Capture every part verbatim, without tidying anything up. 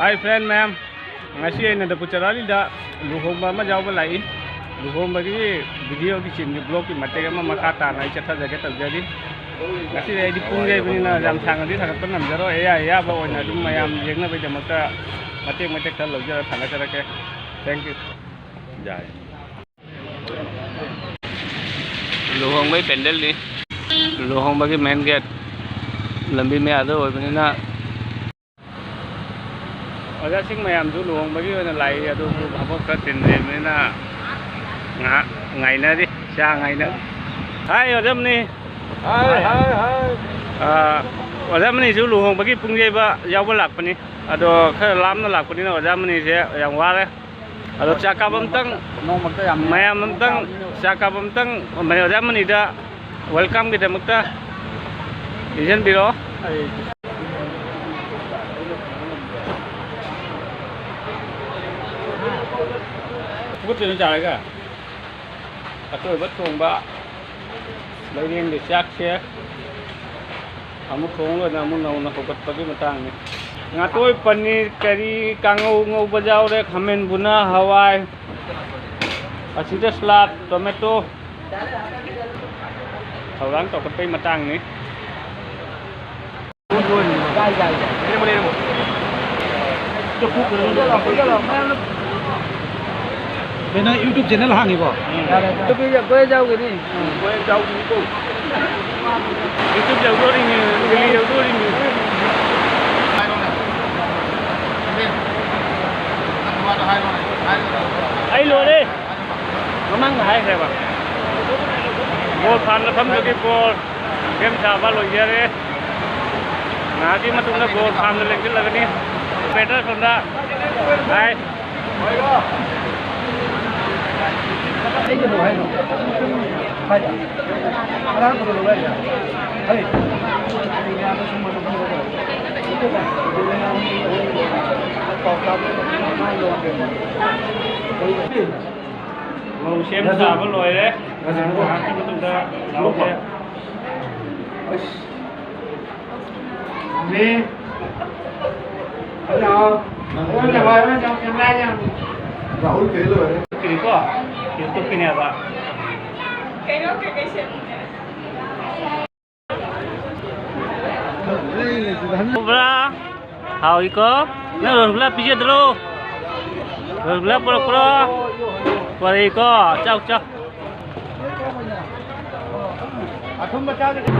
Hi friend ꯃꯌꯥꯝ, ꯉꯁꯤ ꯑꯩꯅ ꯗꯄꯨ ꯆꯔꯥꯂꯤꯗ ꯂꯨꯍꯣꯡꯕ ꯑꯃ ꯌꯥꯎꯕ ꯂꯥꯛꯏ꯫ ꯂꯨꯍꯣꯡꯕꯒꯤ ꯚꯤꯗꯤꯑꯣꯒꯤ ꯆꯤꯡꯒꯤ ꯕ꯭ꯂꯣꯛꯀꯤ ꯃꯇꯦꯛ ꯑꯃ ꯃꯈꯥ ꯇꯥꯅ ꯑꯩ ꯆꯠꯊꯖꯒꯦ ꯇꯧꯖꯔꯤ꯫ ꯉꯁꯤꯗꯤ ꯑꯩꯗꯤ ꯄꯨꯡ ꯌꯩꯕꯅꯤꯅ ꯌꯥꯝ ꯁꯥꯡꯅꯗꯤ ꯊꯥꯡꯒꯠꯄ ꯉꯝꯖꯔꯣꯏ꯫ ꯑꯌꯥ ꯑꯌꯥꯕ ꯑꯣꯏꯅ ꯑꯗꯨꯝ ꯃꯌꯥꯝ ꯌꯦꯡꯅꯕꯒꯤꯗꯃꯛꯇ ꯃꯇꯦꯛ ꯃꯇꯦꯛ ꯈꯔ ꯂꯧꯖꯔ ꯊꯥꯡꯒꯠꯆꯔꯛꯀꯦ꯫ Thank you꯫ ꯂꯨꯍꯣꯡꯕꯒꯤ ꯄꯦꯟꯗꯦꯜꯅꯤ꯫ ꯂꯨꯍꯣꯡꯕꯒꯤ ꯃꯦꯟ ꯒꯦꯠ ꯂꯝꯕꯤ ꯃꯌꯥꯗ ꯑꯣꯏꯕꯅꯤꯅ ꯑꯣꯖꯥꯁꯤꯡ ꯃꯌꯥꯝꯁꯨ ꯂꯨꯍꯣꯡꯕꯒꯤ ꯑꯣꯏꯅ ꯂꯥꯛꯏ, ꯑꯗꯨꯕꯨ ꯚꯥꯕꯣꯛ ꯈꯔ ꯆꯤꯟꯗ꯭ꯔꯤꯕꯅꯤꯅ ꯉꯥꯏꯍꯥꯛ ꯉꯥꯏꯅꯔꯤ, ꯆꯥ ꯉꯥꯏꯅꯔꯤ꯫ ꯍꯥꯏ ꯑꯣꯖꯥ ꯃꯅꯤ꯫ ꯍꯥꯏ, ꯍꯥꯏ, ꯍꯥꯏ꯫ ꯑꯥ, ꯑꯣꯖꯥ ꯃꯅꯤꯁꯨ ꯂꯨꯍꯣꯡꯕꯒꯤ ꯄꯨꯡ ꯌꯩꯕ ꯌꯥꯎꯕ ꯂꯥꯛꯄꯅꯤ, ꯑꯗꯣ ꯈꯔ ꯂꯥꯞꯅ ꯂꯥꯛꯄꯅꯤꯅ ꯑꯣꯖꯥ ꯃꯅꯤꯁꯦ ꯌꯥꯝ ꯋꯥꯔꯦ꯫ ꯑꯗꯣ ꯆꯥꯛ ꯀꯥꯕ ꯑꯝꯇꯪ, ꯅꯣꯡꯃꯛꯇ ꯌꯥꯝ ꯃꯌꯥꯝ ꯑꯝꯇꯪ ꯆꯥꯛ ꯀꯥꯕ ꯑꯝꯇꯪ ꯑꯣꯖꯥ ꯃꯅꯤꯗ welcome ꯒꯤꯗꯃꯛꯇ ꯄꯤꯖꯟꯕꯤꯔꯣ꯫ ꯑꯩ ꯐꯨꯒꯠꯇꯣꯏꯅ ꯆꯥꯔꯒ ꯑꯆꯣꯏꯕ ꯊꯣꯡꯕ ꯂꯩꯔꯦꯡꯒꯤ ꯆꯥꯛꯁꯦ ꯑꯃꯨꯛ ꯊꯣꯡ ꯂꯣꯏꯅ ꯑꯃꯨꯛ ꯅꯧꯅ ꯍꯧꯒꯠꯄꯒꯤ ꯃꯇꯥꯡꯅꯤ꯫ ꯉꯥꯇꯣꯏ, ꯄꯅꯤꯔ, ꯀꯔꯤ, ꯀꯥꯡꯉꯧ ꯉꯧꯕ ꯌꯥꯎꯔꯦ, ꯈꯥꯃꯦꯟ ꯕꯨꯅꯥ, ꯍꯋꯥꯏ, ꯑꯁꯤꯗ ꯁꯂꯥꯗ, ꯇꯣꯃꯦꯇꯣ꯫ ꯊꯧꯔꯥꯡ ꯇꯧꯈꯠꯄꯒꯤ ꯃꯇꯥꯡꯅꯤ꯫ ꯅꯪ YouTube channel ꯍꯥꯡꯉꯤꯕꯣ? ꯅꯨꯄꯤꯁꯦ ꯑꯩꯈꯣꯏ ꯌꯥꯎꯒꯅꯤ꯫ YouTube ꯌꯧꯗꯣꯔꯤꯅꯤ, ꯗꯤꯜꯂꯤ ꯌꯧꯗꯣꯔꯤꯅꯤ꯫ ꯑꯩ ꯂꯣꯏꯔꯦ꯫ ꯃꯃꯥꯡꯗ ꯍꯥꯏꯈ꯭ꯔꯦꯕ꯫ ꯕꯣꯔ ꯐꯥꯟꯗ ꯐꯝꯗꯨꯒꯤ ꯕꯣꯔ ꯁꯦꯝ ꯁꯥꯕ ꯂꯣꯏꯖꯔꯦ꯫ ꯉꯥꯏꯍꯥꯛꯀꯤ ꯃꯇꯨꯡꯗ ꯕꯣꯔ ꯐꯥꯟꯗ ꯂꯦꯡꯁꯤꯜꯂꯒꯅꯤ꯫ ꯑꯣꯄꯔꯦꯇꯔ ꯁꯣꯝꯗ꯫ ꯍꯥꯏ꯫ ꯑꯩꯒꯤꯗꯣ ꯍꯥꯏꯅꯣ꯫ ꯍꯥꯏꯗ꯫ ꯑꯉꯥꯡꯕꯗꯣ ꯂꯧꯔꯛꯏꯔꯥ? ꯍꯩ꯫ ꯃꯧ ꯁꯦꯝ ꯁꯥꯕ ꯂꯣꯏꯔꯦ꯫ ꯉꯥꯏꯍꯥꯛꯀꯤ ꯃꯇꯨꯡꯗ ꯂꯥꯎꯁꯦ꯫ ꯃꯤ ꯀꯣ, ꯀꯩꯅꯣ ꯀꯩꯀꯩ ꯁꯦꯝꯃꯤꯅꯦ? ꯎꯕ꯭ꯔꯥ? ꯍꯥꯎꯏꯀꯣ? ꯅꯪ ꯔꯣꯁꯒꯨꯂꯥ ꯄꯤꯖꯗ꯭ꯔꯣ? ꯔꯣꯁꯒꯨꯂꯥ ꯄꯨꯔꯛꯄ꯭ꯔꯣ? ꯄꯨꯔꯛꯏꯀꯣ? ꯆꯥꯎ, ꯆꯥꯎ꯫ ꯑꯊꯨꯝꯕ ꯆꯥꯗ꯭ꯔꯗꯤ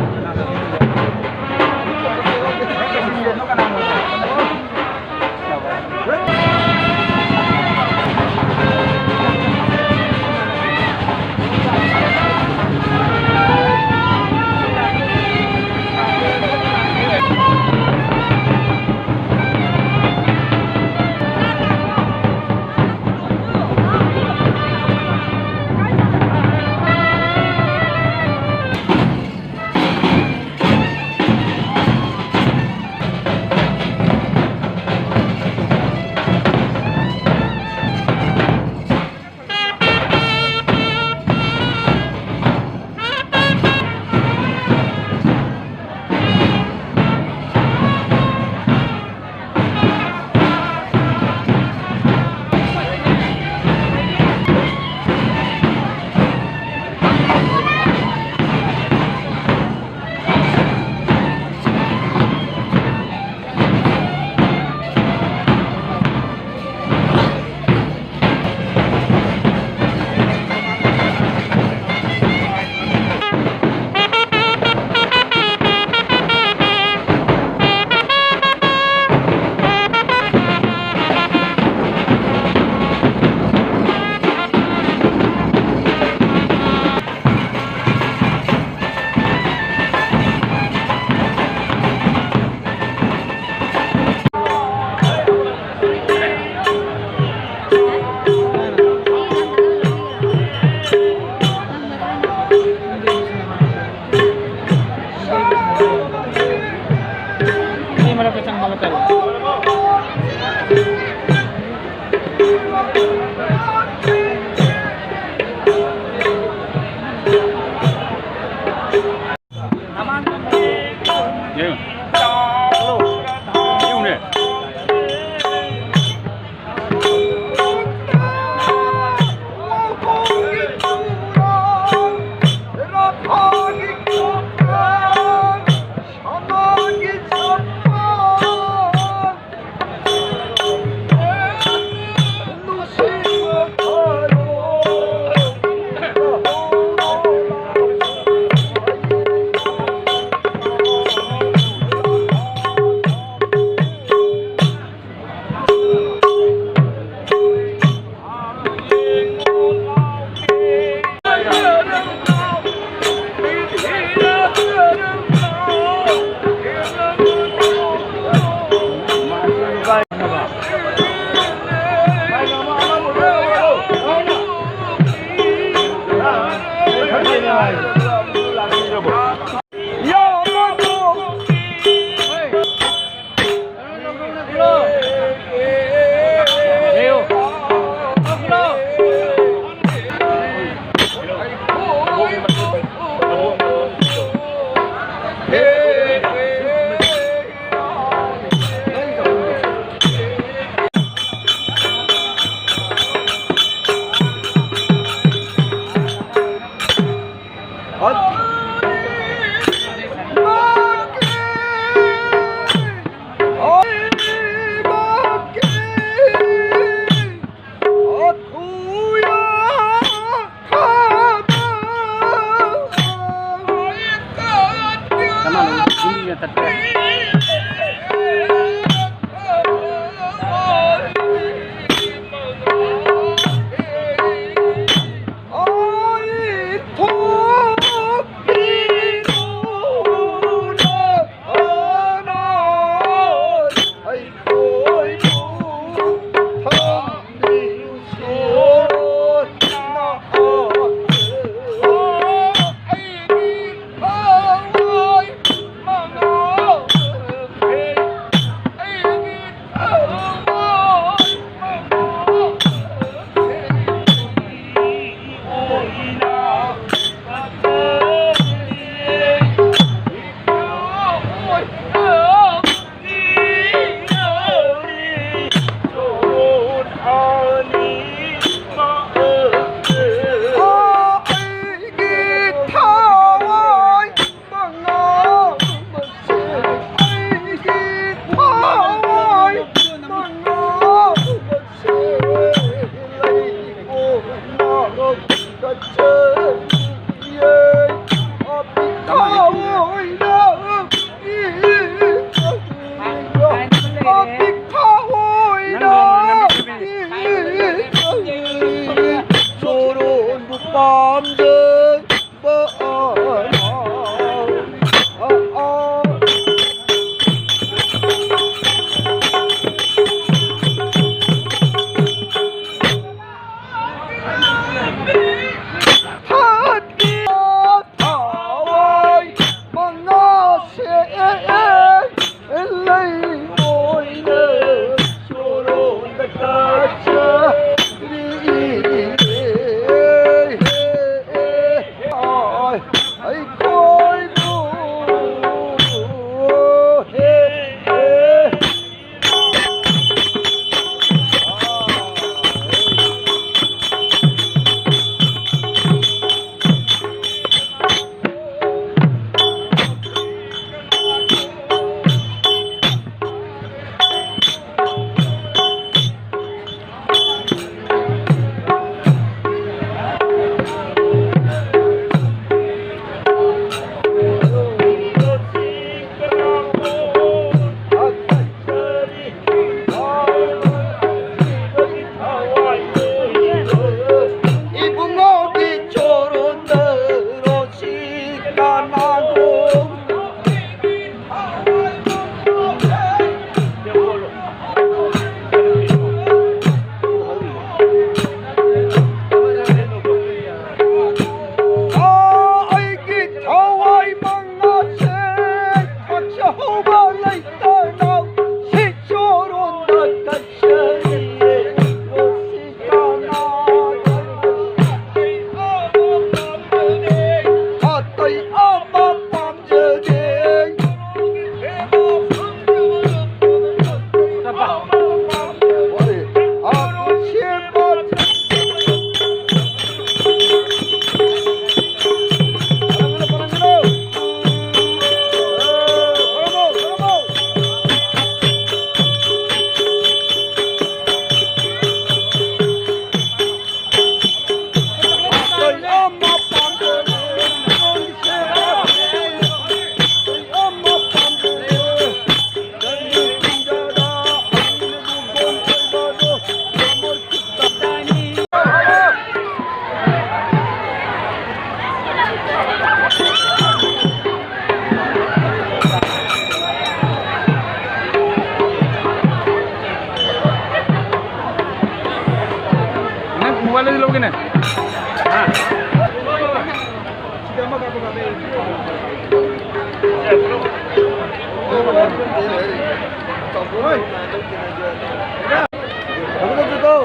ꯋꯥꯠꯂꯗꯤ ꯂꯧꯒꯦꯅꯦ꯫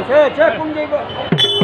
ꯁꯦ, ꯁꯦ, ꯄꯨꯡ ꯌꯩꯕ꯫